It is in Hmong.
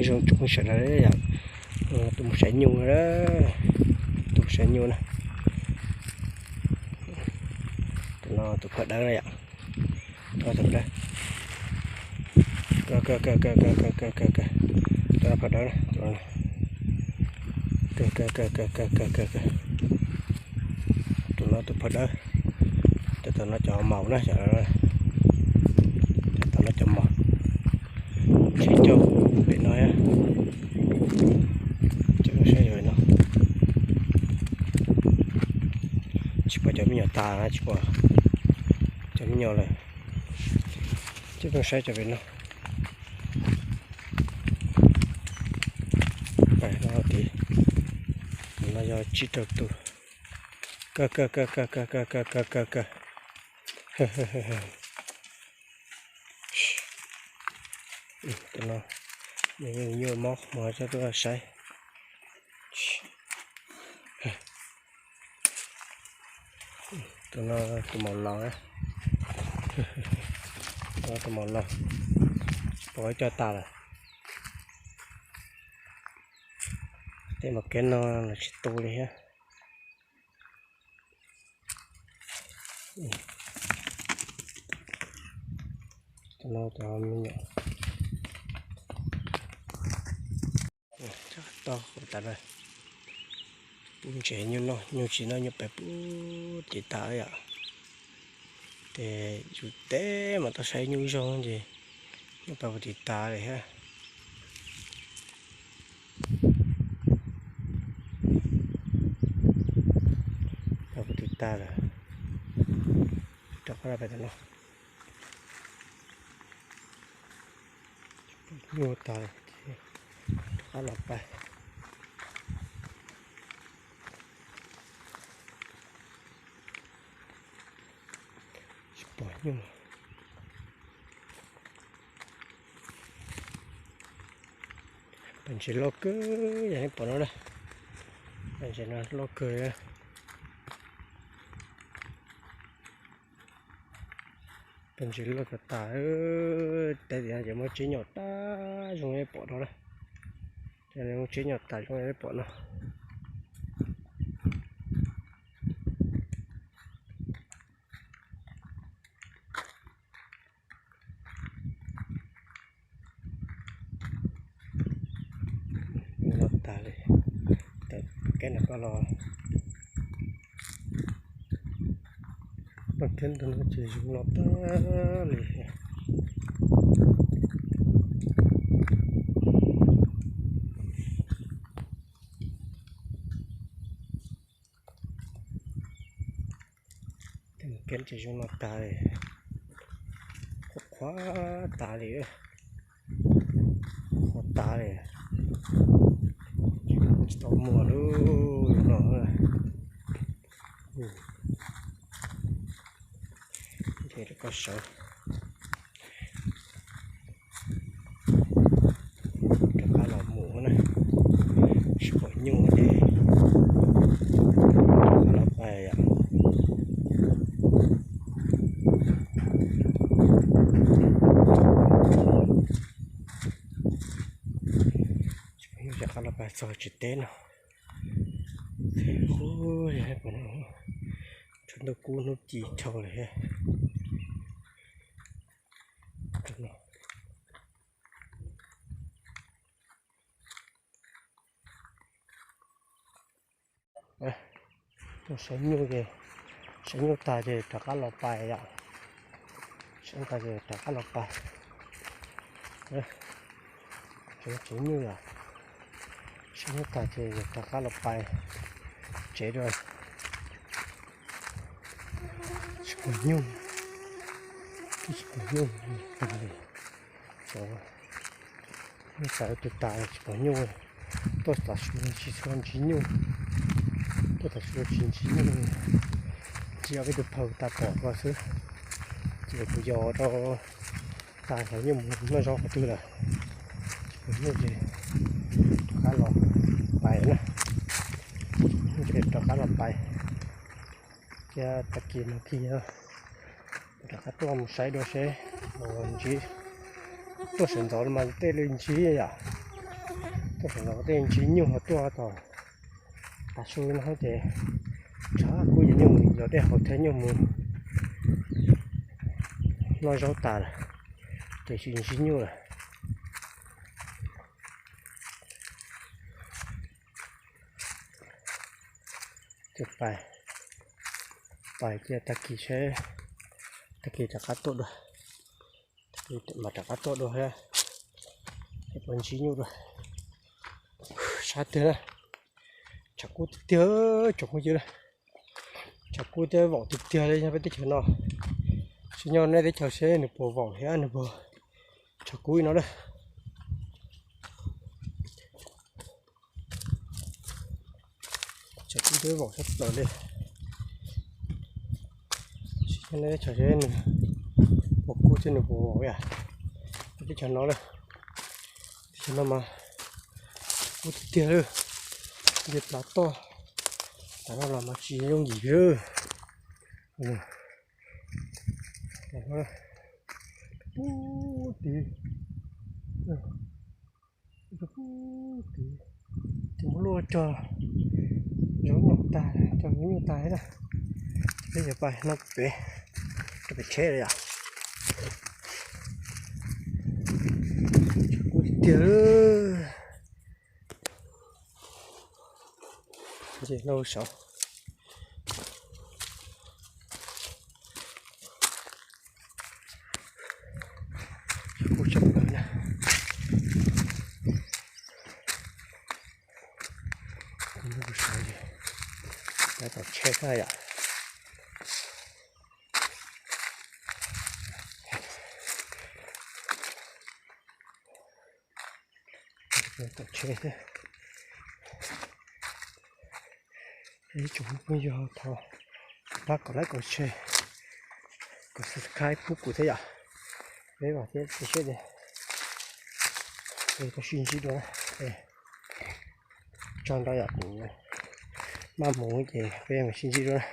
Zoo tsoom sawv daws yom, tus mus saib nyuj, tus mus saib nyuj na. Tus no tus phawj dawb na yom, tus phawj dawb, tus phawj dawb na, tus no, tus no, tus no tus phawj dawb, cov tom no cov maum na, cov tom no cov maum. Sib coj pem no, coj saib cov pem no. Tsis pom cov me nyuam tas, tsis pom cov me nyuam lawm. Coj saib cov pem no. Pem no tid, no yog tsib rau tus. Kawg kawg kawg kawg kawg kawg kawg kawg kawg. Tus no nws nyuaj mob, mus coj tuaj saib. Tus no tus maum laus, tus maum laus, tsis pom ib co tas lawm. Tej maum kev no los tsis tu li thiab. Tus no cov me nyuam tau tas lawm. Pub ntses nyuj noj, nyuj tsis noj nyuj pem pub tim tas yom. Ces yus teb mas tau saib nyuj zoo ces nyuj pem pub tim tas lawm thiab. Pem pub tim tas lawm. Rov qab los pais tom no. Nyuj tas lawm, rov qab los pais. Tsis pom nyuj. Pem ntses loj kawg, yog nej pom no na. Pem ntses no loj kawg. Pem ntses loj tas tas, tej tim no ces muaj tsev nyom tag zoo nej pom no na. Muaj tsev nyom tas zoo nej pom no. Los tas li, tawm kev no koj los. Paj kev ntawm no ces zoo los tas li. Kev ces zoo no tas li, qhuav qhuav tas li, qhuav tas li, tsis tau muaj lub no. Ces rov qab sawv, rov qab los mus na, tsis pom nyuj ces rov qab los pais yom. Tsis pom nyuj rov qab los pais txog tsev teb no. Ces ub, tshuav ntuj kub hnub ci dhau lawm thiab. Tuaj saib nyuj ces, saib nyuj tag ces rov qab los pais yom. Saib nyuj tag ces rov qab los pais. Tsev nyuj yom. Saib nyuj tag ces rov qab los pais tsev dua. Tsis pom nyuj, tsis pom nyuj tag li. Nyuj tas tus tas tsis pom nyuj. Tuaj tam sim no tsis tshua ntsib nyuj, tuaj tam sim no tsis ntsib nyuj, ntsib ob peb tus phauj tas pom ko xwb. Ces kuv yos rau tas ntawd nyuj mus noj zaub qhov twg lawm. Tsis pom nyuj ces rov qab los pais na, tsis pom nyuj ces rov qab los pais. Thiab tag kis no kis rov qab tuaj mus saib dua seb ntsib, tuaj sawv ntxov mas tej li ntsib yom. Tej ntsis nyuj ho tuaj tom tav su no ces tshav kub ces nyuj mus zov dej haus thiab nyuj mus noj zaub tas lawm, ces tsis ntsib nyuj lawm. Ces pais, pais cia tag kis seb, tag kis rov qab tuaj dua, tag kis mam rov qab tuaj dua thiab, es puas ntsib nyuj dua. Sab tiag na, tshav kub tiag tiag tsoom phooj ywg na. Tshav kub thiab vaum tiag tiag li nyob peb teb chaws no. Sim nyob nej teb chaws seb nws puas vaum thiab nws puas tshav kub li no na. Tshav kub thiab vaum sab plaws li. Sim nyob nej teb chaws seb nws puas kub thiab nws puas vaum yam teb chaws no na. Teb chaws no mas kub tiag tiag li, nce plav toj, tas no los mas tsis yooj yim li. Pub tid, pub tid, ces muab luaj rog, zaub nyuj tag, rog zaub nyuj tag thiab na. Peb yuav pais no pem, rau pem tsheb lawm yom. Kub tiag tiag. Nce lauj saud. Kub tshaj plaws na. Kub saud, peb tom tsheb na yom. Tom tsheb thiab. Ib tsoom phooj ywg thov pab kom like, kom share, kom subscribe pub kuv thiab yom. Peb vam thiab cia siab tias peb tau sib ntsib dua na. Tso nrho yom, kuv maj mus ces peb mam sib ntsib dua na.